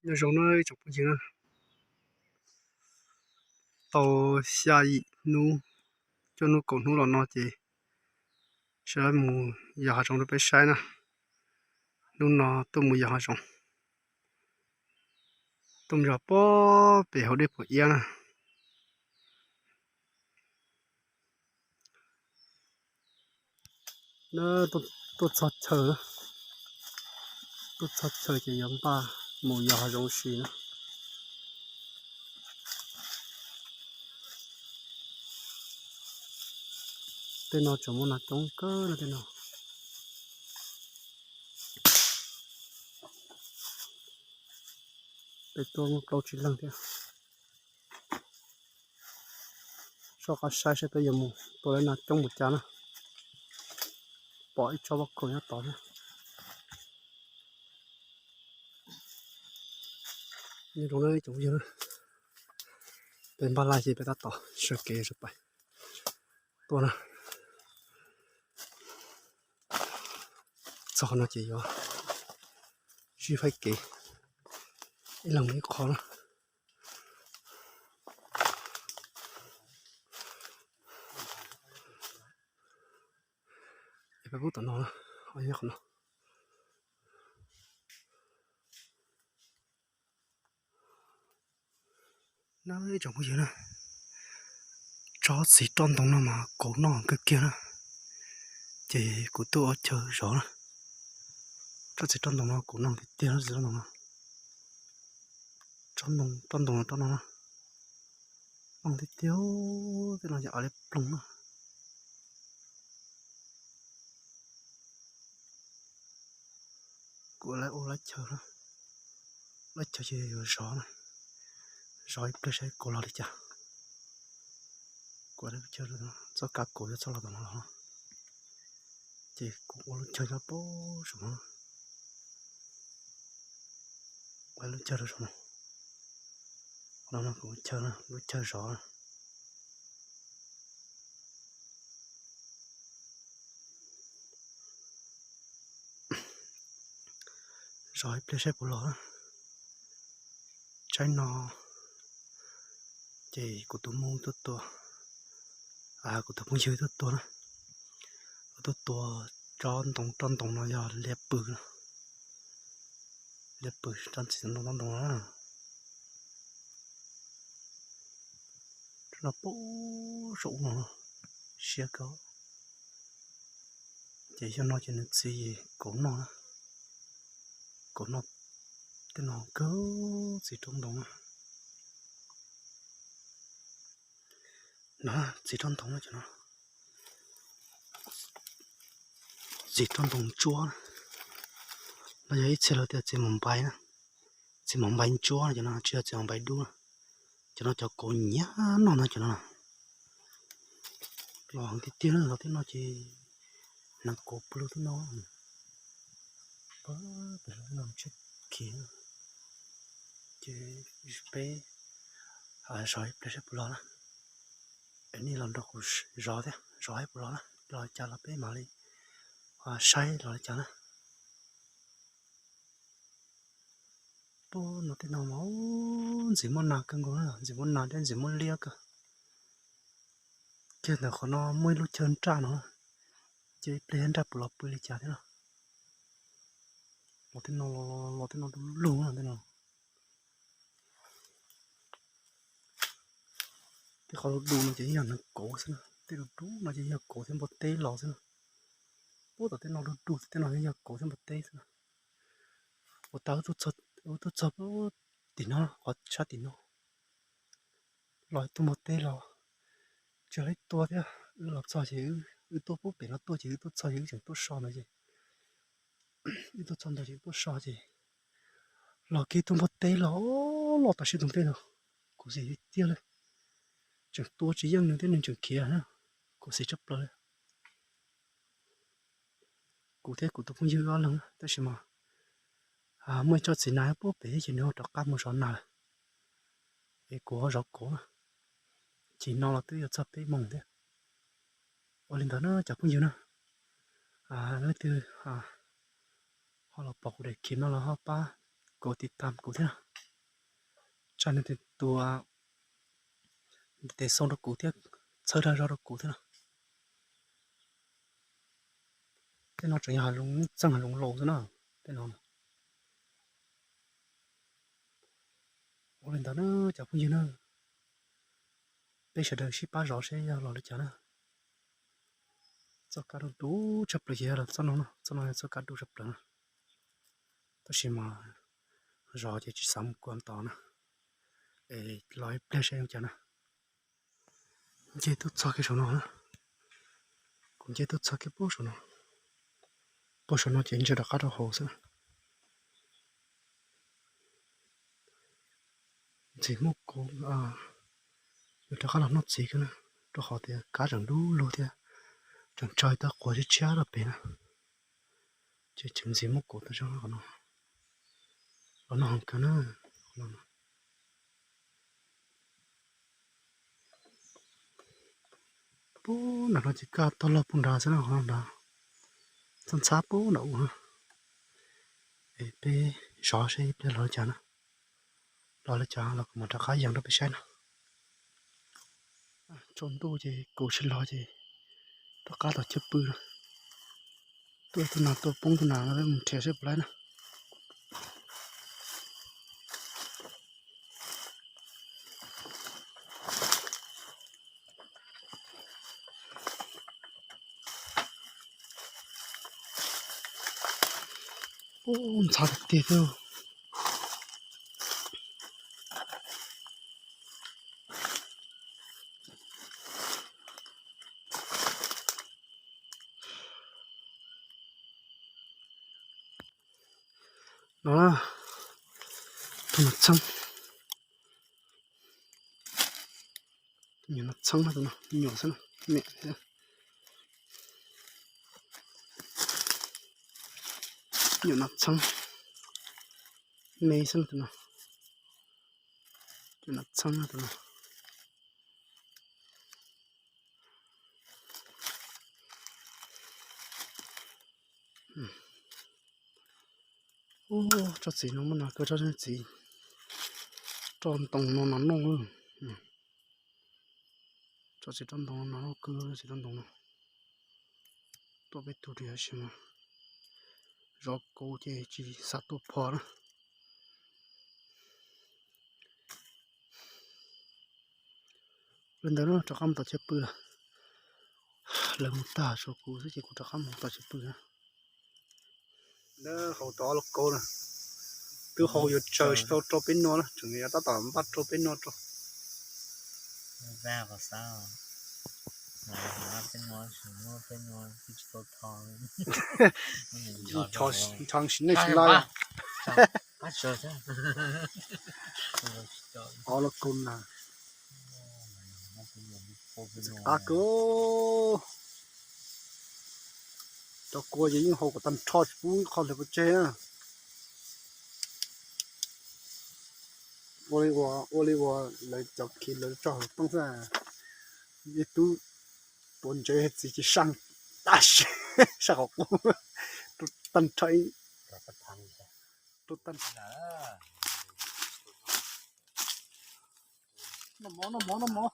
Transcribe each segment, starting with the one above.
Nyob zoo na ib tsoom phooj ywg na, tau xya yim hnub, cuaj hnub kaum hnub los no ces sawv daws mus yos hav zoov rau peb saib na. Hnub no tuaj mus yos hav zoov, tuaj mus yos pob pem hauv dej Phuam Iab na. Tuaj txog chaw, tuaj txog chaw ces yuav npaj mus yos hav zoov si na. Tej no tseem muaj nas coob kawg no tej no. Peb tuaj muaj plaub tsib leeg thiab. Soj qab saib saib peb yuav mus tua lawv nas coob npaum cas na. Pom ib tsob pob khaum nyob tod thiab. Nyob zoo na ib tsoom phooj ywg na, peb npaj laj ces peb tab tom sawv kev sawv pais tuaj na. Txog no ces yuav sib faib kev, ib leeg mus ib qho na. Es peb pub tom no, qhov no. Na ib tsoom phooj ywg na, tsob txiv roj ntoo no mas kauv noj kawg kiag na. Ces kuv tuaj ua chaw zov na. Tsob txiv roj ntoo no kauv noj tiag tiag, txiv roj ntoo no. Tsob ntoo, roj ntoo no, roj no na, noj tiag tiag. Tej no yog av liab ploog na. Kuv ua lab chaw, lab chaw ces yuav zov na, zov ib pliag saib kauv los li cas. Kuv ua lab chaw, txoj kav kauv yuav txoj los tom no los, ces kuv ua lub chaw nyob pem saum no. Ua lub chaw rau saum no. Qhov no kuv chaw, lub chaw zov. Zov ib pliag saib puas los. Tsaib no ces kuv tus muam tuaj tua, kuv tus phooj ywg tuaj tua na. Tuaj tua tsob ntoo, tsob ntoo no yog liab pw, liab pw tsob ntoo, tsob ntoo no. Tsob no pem saum no siab kawg. Ces yog no ces nws txiv kauv noj, kauv noj. Tej no kawg txiv roj ntoo na. No txiv roj ntoo no ces no, txiv roj ntoo ntsuab. No yog ib txhia lawv tias txiv mos npais na, txiv mos npais ntsuab no ces no, tsis yog txiv mos npais dub na. Ces no cov kauv nyiam noj no ces no. Los heev tiag tiag na, los tej no ces hnav kauv pw lug tej no. Peb no tsis khiav, ces peb zov ib pliag saib puas los na. Es nej los nrog kuv zov thiab, zov saib puas los na, los cas los peb mam li saib los li cas na. Peb no tej no mas ntxim muaj nas kawg nkaus na, ntxim muaj nas thiab ntxim muaj liab kawg. Kiag ntawm qhov no muaj ib lub chaw nraj no, ces ib pliag nraj puas los pw li cas thiab no. Los tej no, los tej no du lug no tej no. Tej qhov du du no ces yog hneev kauv xwb na, tej du du no ces yog kauv thiab npua teb los xwb na. Puag tom tej no du du tej no yog kauv thiab npua teb xwb na. Ua tas wb tuaj txog tim no, qhov sab tim no los ib tug npua teb los, tsis yog ib tua thiab, wb los txog ces wb tuaj puag pem no tuaj ces wb tuaj txog ces wb tseem tuaj so ntawd ces, wb tuaj txog ntawd ces wb tuaj so ces los kiag tus npua teb los, los tam sim ntoo tej no, khuv xim tiag tiag li. Tseem tua tsis yeej nws thiab nws tseem khiav na, khuv xim tshaj plaws li. Kuv thiab kuv tus phooj ywg ob leeg tab sis mas muaj ib tsob txiv nas puag pem thiab ces nws ho rov qab mus zov nas lawm, es kuv ho zov kauv na. Chim no los twb yuav txog peb moos thiab. Ua li ntawd na cov phooj ywg na, leej twg ho los pom kuv daim khiv no los ho pab kuv tiv tam kuv thiab na. tsaj neeg tej tua tes xoo rau kuv thiab, txhawb dag zog rau kuv thiab no. Tej no tseem yog hav zoov, txeej hav zoov laus xwb na. Tej no ua li ntawd na, cov phooj ywg na, peb sawv daws sib pab zov seb yog los li cas na. Txoj kab du du tshaj plaws ces yog txoj no, txoj no yog txoj kab du tshaj plaws na. Tab sis mas zov ces tsis xav mus kua tos na, es los ib pliag seb zoo cas na. Nce tuaj txog kiag saum no na, kuv nce tuaj txog kiag puag saum no, puag saum no ces ntsia rov qab rau hauv xwb. Ntxim muaj kuv, yuav rov qab los noj txiv kiag na, rau qhov tias kab tseem dub lug thiab, tseem tso ib tag quav tshiab tshiab rau pem na, ces tseem ntxim muaj kuv tau zog qhov no. Los noj heev kawg na. Puag nram no ces kaj tog loj puag nrad xwb na, qhov no nrad, txaj ntxhab puag nram u. Es peb zov seb ib pliag los li cas na, los li cas los kuv mam rov qab yees rau peb saib na. Tsaus ntuj ces kuv tsis los ces rov qab tom cwj pwg na. Tuaj tus nas tuaj poob tus nas no peb mus nrhiav seb puas laib na. Ub, ntxhab tiag tiag xwb. No, tus nas txheeb, tus nyuam nas txheeb no, tus no me nyuam xwb no, me thiab. Nyuam nas txheeb me xwb no, tus no, tus nas txheeb no, tus no. Ub, tsob txiv no muaj nas kawg, tsob txiv, roj ntoo no nas noj. Tsob txiv roj ntoo no nas noj kawg, txiv roj ntoo no. Tuaj peb tug rau tab sis mas zov kuv ces tsis xav tuaj phom na. Li ntawd na, rov qab mus tom cwj pwg lawm. Lawv mus tag tshuav kuv xwb ces kuv rov qab mus tom cwj pwg na. Hau tau ob lub kaub na, twb hau yuav tsaws tsis tau rau peb noj na, tseem yuav tab tom npaj rau peb noj rau. Ntshav sim neej sim laj. Ob lub kaub na. Qab kawg. Cov kua ces yeej hau kom tag nrho tsis pub qhov hlawv pov tseg na. Ua li uas, ua li uas lawv cov khiv lawv tso hauv tooj xwb. Ib tug tuav ntsev txiv ces saj tab sis saj qhov qub, rau tag nrho, rau tag nrho. Noj mov, noj mov, noj mov.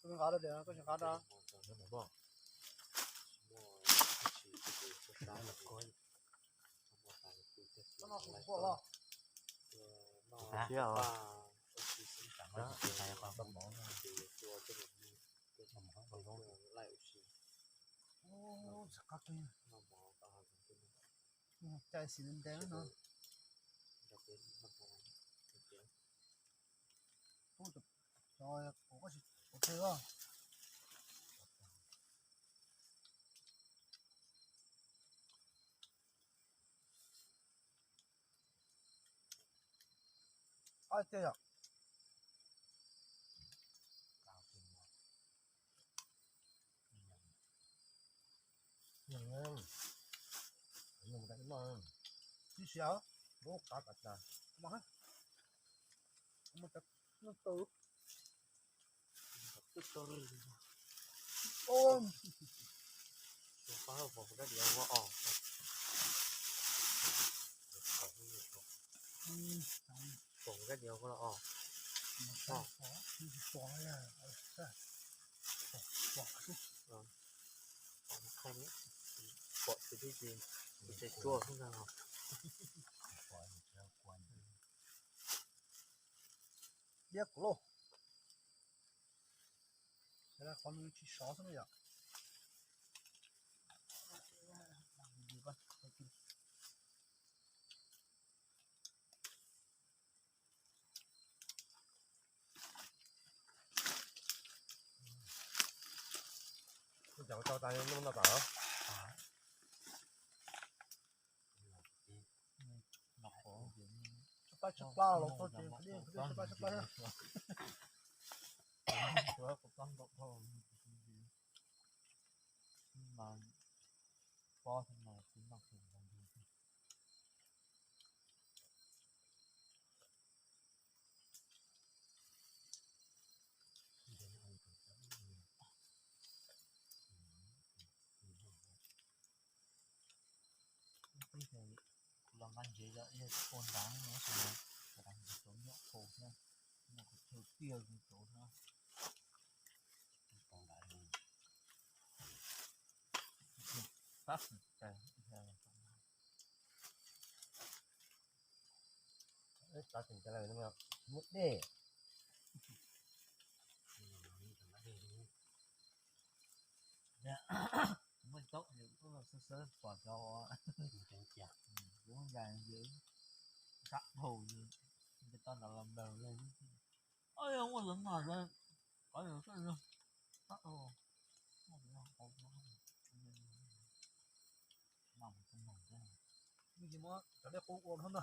Koj nqa rau tias koj tsis nqa rau. Koj noj kuv kuaj los. Ub, txog qab kawg. Cai xim ntev no. Ub, cov kuv koj tsis pov tseg os. Ob tiag yom. Tib si, lub qav kav tas. Ub, Diab kuv lauj, qhov no tsis sov xwb na yom. Cov tau tas no tas. Tshaj plab tshaj plab los tau ces pab tshaj plab tshaj plab. Kuv los nqa ntsev yog ib ua nrad no, tab sis mas kuv nqa ntsev cov nyuam qhuav thiab, no kuv chaw tiaj zoo cov thiab. Tab sis cas Tab sis cas lawm no muaj dej. Muaj tauj es kuj sawv sawv pom cov uas kuv nqa ntsev sab dhau, nce toj nrad los nplaws li. Muaj lawv mas, qhov cov dej qub ua no na.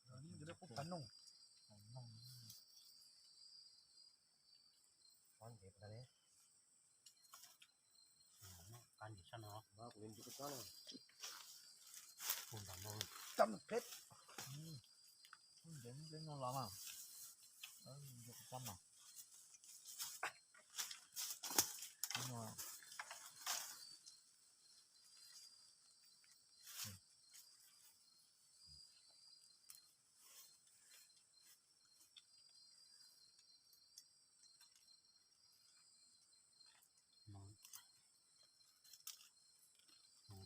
Cov dej qub phav noog. Cam phem. Ntsev no los mas.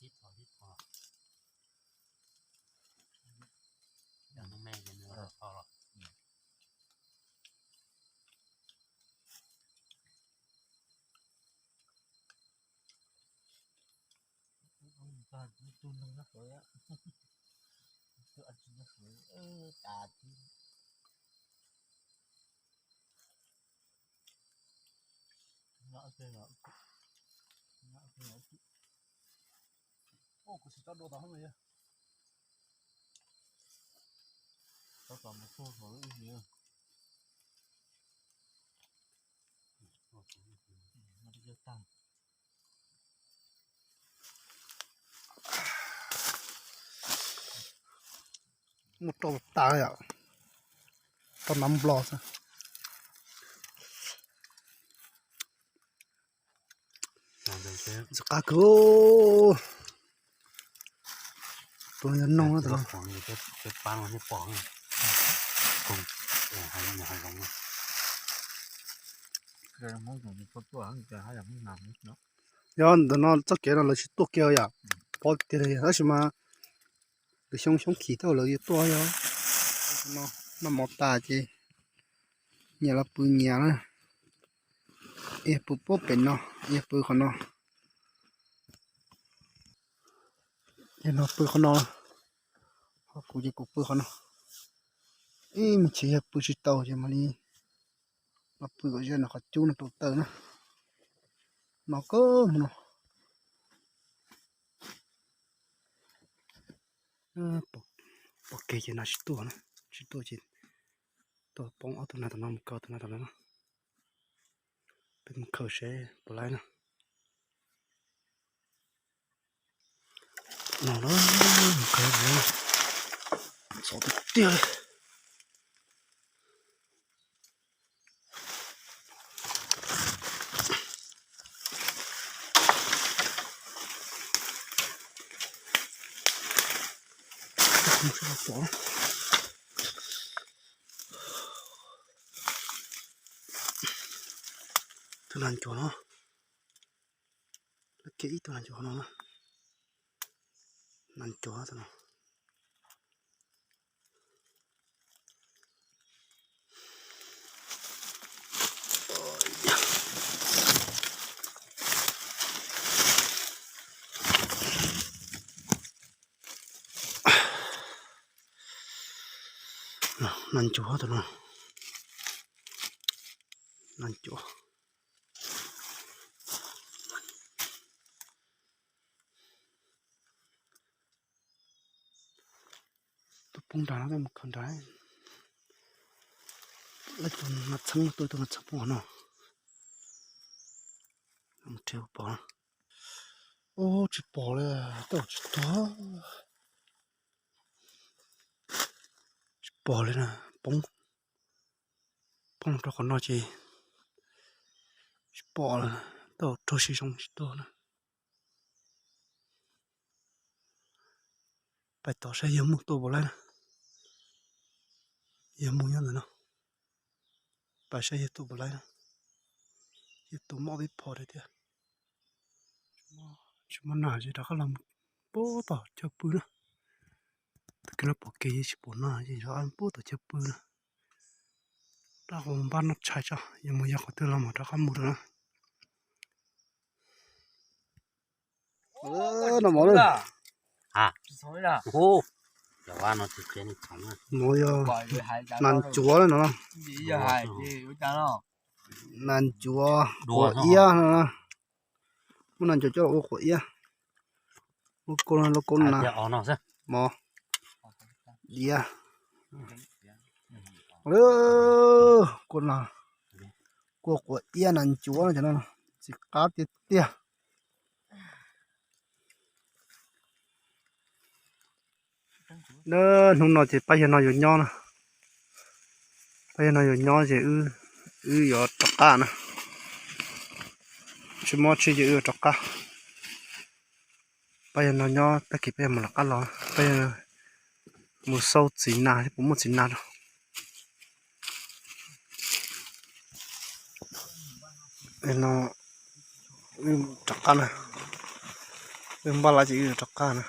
Tib tho tib tho. Cov me me ces nws tho los. Tus neeg nyob suav, tus neeg nyob suav, tas tib. Kuv tsis tau dua tau hoob li. Tau tom mus txog thaum lub ib hlis. Muaj rau tas yom, rau nab nplo xwb. Ntxim qab kawg. Tus no yog noog na tus no. Yog ntawm no txoj kev no lawv tsis tuaj kiag yom, pom tiag li tab sis mas lwm xyoo xyoob khis thaum lawv yuav tuaj yog. Noj mov tas ces nyias los pw nyias na. Yog pw puag pem no, yog pw qhov no. Yog no pw qhov no, ho kuv ces kuv pw qhov no. Ib me ntsis yog pw tsis tau ces mam li los pw kom ze no qhov cub no rau taws na. No kawg mus no. Pom kev ces nas tsis tuaj na, tsis tuaj ces tuaj poob ob tug nas tom no mus kaw tus nas tom no na. Peb mus khaws seb puas laib na. No na, mus khaws na, xov tiag tiag li. Mus saib pom. Tus nas ncuav no, lawv kiag ib tug nas ncuav no na. Nas ncuav tus no. Nas ncuav tus no. Nas ncuav. Tus poob nrad no mus khaws nrad. Lawv tus nas txheeb, tus tus nas txheeb poob qhov no. Mus rhiav pom. Ub, tsis pom li, tej zaum tsis tuag. Tsis pom li na, poob, poob rau qhov no ces tsis pom li, tej zaum raug siv zoo tsis tuag na. Pais tom saib yawg muj tuaj puas laib na. Yawg muj nyob ntawm no. Pais saib yawg tuaj puas laib na. Yawg tuaj mob peb phom tiag tiag. Tsis muaj nas ces rov qab los puag tom chaw pw na. Tus kheej no pom kev yeej tsis pom nas ces rov qab puag tom chaw pw na. Rov qab npaj noj tshais tso, yuav mus yog qhov twg los mas rov qab mus lawm na. No mov, mov yog nas ncuav no no. Nas ncuav quav iab no. Muab nas ncuav coj los ua quav iab. Ua kua, ua kua nas, mov, diav, kua nas, kua quav iab nas ncuav no, txiv qab tiag tiag. Hnub no ces pab yawg no yuav nyob na. Pab yawg no yuav nyob ces wb yuav rov qab na. Tsis muaj tsheb ces wb yuav rov qab. Pab yawg no nyob, tag kis peb yuav mus rov qab los, peb yuav mus xauj txiv nas seb puas muaj txiv nas rau. No, wb rov qab na, wb npaj lawm ces wb rov qab na.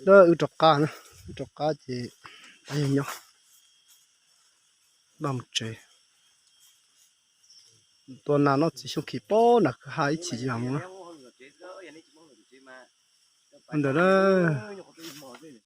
Wb rov qab na, wb rov qab ces pab yawg nyob, npaj mus tsev. Tua nas noj txiv xyoo khis pob, nas kwj ha ib chim ces mam mus na. Ntawm na,